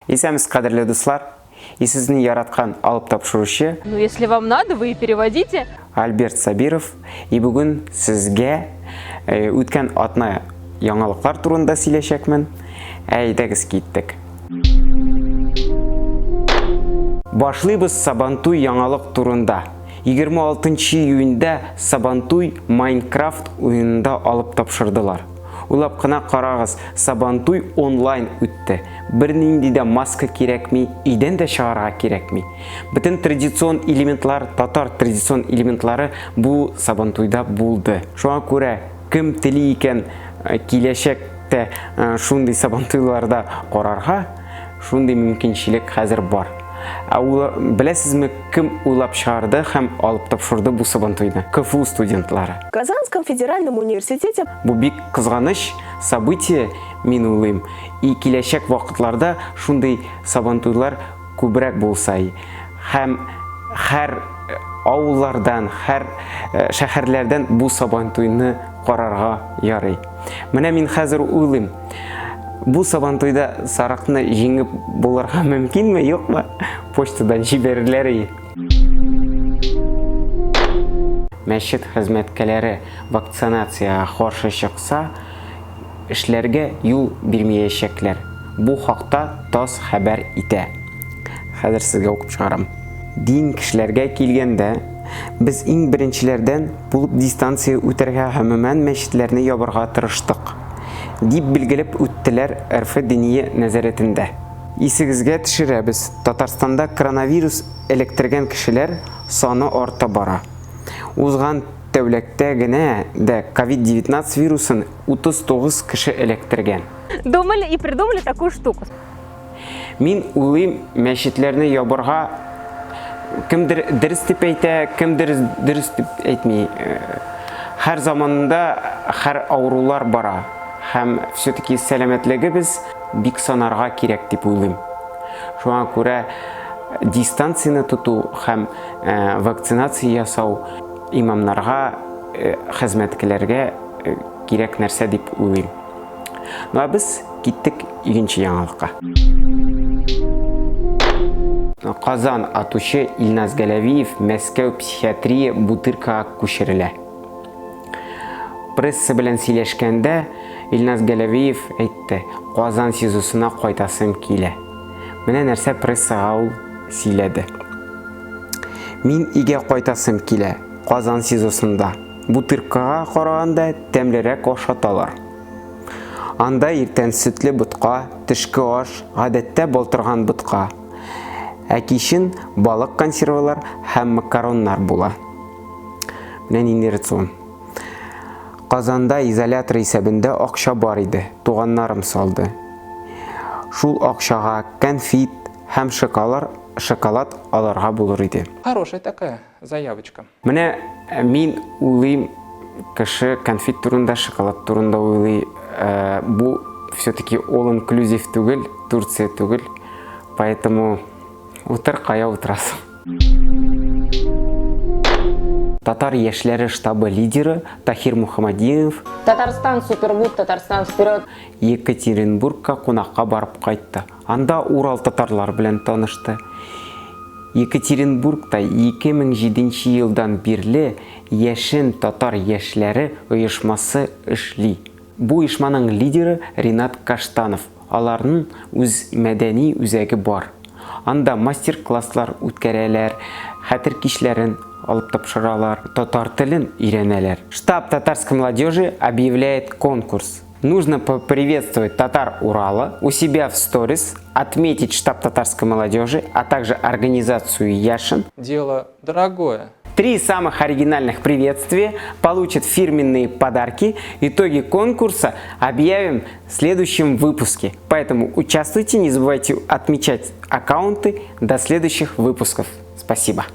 Исәнмесез, кадерле дуслар! И сезне яраткан алып тапшыручы. Ну, если вам надо, вы и переводите. Альберт Сабиров. И бүген сезгә үткән атна яңалыклар турында сөйләшәкмен. Әйдәгез киттек. Башлыйбыз Сабантуй яңалык турында. 26 июньдә Сабантуй Майнкрафт уенында алып тапшырдылар. Уйлап кына карагыз, Сабантуй онлайн үтте. Бернинди дә маска кирәкми, өйдән дә чыгарга кирәкми. Бөтен традицион элементлар, татар традицион элементлары бу Сабантуйда булды. Шуңа күрә кем тели икән э, киләчәктә э, шундый Сабантуйларда карарга, шундый мөмкинчелек хәзер бар. Ә беләсезме, кем уйлап чыгарды һәм алып тапшырды бу Сабантуйны? КФУ студентлары. В Казанском федеральном университете Бу бик кызганыч событие, мин уйлыйм. И киләчәк вакытларда шундый Сабантуйлар күбрәк булса һәм һәр авыллардан, һәр шәһәрләрдән бу Сабантуйны карарга ярый. Менә мин хәзер уйлыйм, бу Сабантуйда сарыкны җиңеп булырга мөмкинме, юкмы? Почтадан җибәрерләр и. Мәчет хезмәткәләре вакцинациягә каршы чыкса, эшләргә юл бирмәячәкләр. Бу хакта ТАСС хәбәр итә. Хәзер сезгә укып чыгарам. Дин кешеләргә килгәндә, без иң беренчеләрдән булып дистанция үтәргә гомумән мәчетләрне ябарга тырыштык, дип билгеләп үттеләр РФ Диния нәзарәтендә. Исегезгә төшерәбез, Татарстанда коронавирус эләктергән кешеләр саны арта бара. Узган тәүлектә генә дә COVID-19 вирусын 39 кеше эләктергән. Думали и придумали такую штуку. Мин уйлыйм, мәчетләрне ябарга кемдер дөрес дип әйтә, кемдер дөрес дип әйтми. Һәр заманда һәр авырулар бара һәм все-таки сәламәтлегебез бик санарга кирәк дип уйлыйм. Шуңа күрә дистанцияне тоту һәм вакцинация ясау имамнарга, хезмәткәләргә кирәк нәрсә дип уйлыйм. Ну а без киттек икенче яңалыкка. Казан атучы Илназ Галәвиев Мәскәү психиатрия Бутыркага күчерелә. Пресса белән сөйләшкәндә Илназ Галәвиев әйтте, Казан СИЗОсына кайтасым килә. Менә нәрсә прессага ул сөйләде. Мин өйгә кайтасым килә, Казан СИЗОсында. Бутыркага караганда тәмлерәк ашаталар. Анда иртән сөтле ботка, төшке аш, гадәттә балтырган ботка. Ә кичен балык консервалар һәм макароннар була. Менә нинди рацион. Казанда изолятор исәбендә акча бар иде, туганнарым салды. Шул акчага кәнфит һәм шоколар, шоколад алырга булыр иде. Хорошая такая заявочка. Менә э, мин уйлыйм, кеше конфет турында, шоколад турында уйлый. Э, бу все-таки all inclusive түгел, Турция түгел. Поэтому утыр кая утырасың. Татар яшьләре штабы лидеры Тахир Мухаммадиев Татарстан супергуд, Татарстан вперед! Екатеринбургка кунакка барып кайтты. Анда Урал татарлары белән танышты. Екатеринбургта 2007 елдан бирле Яшен татар яшьләре оешмасы эшли. Бу оешманың лидеры Ринат Каштанов. Аларның үз мәдәни үзәге бар. Анда мастер-класслар үткәрәләр, хәтер кичләрен алып тапшыралар, татар телен өйрәнәләр. Штаб татарской молодежи объявляет конкурс. Нужно поприветствовать татар Урала у себя в сторис, отметить штаб татарской молодежи, а также организацию Яшин. Дело дорогое. Три самых оригинальных приветствия получат фирменные подарки. Итоги конкурса объявим в следующем выпуске. Поэтому участвуйте, не забывайте отмечать аккаунты. До следующих выпусков. Спасибо.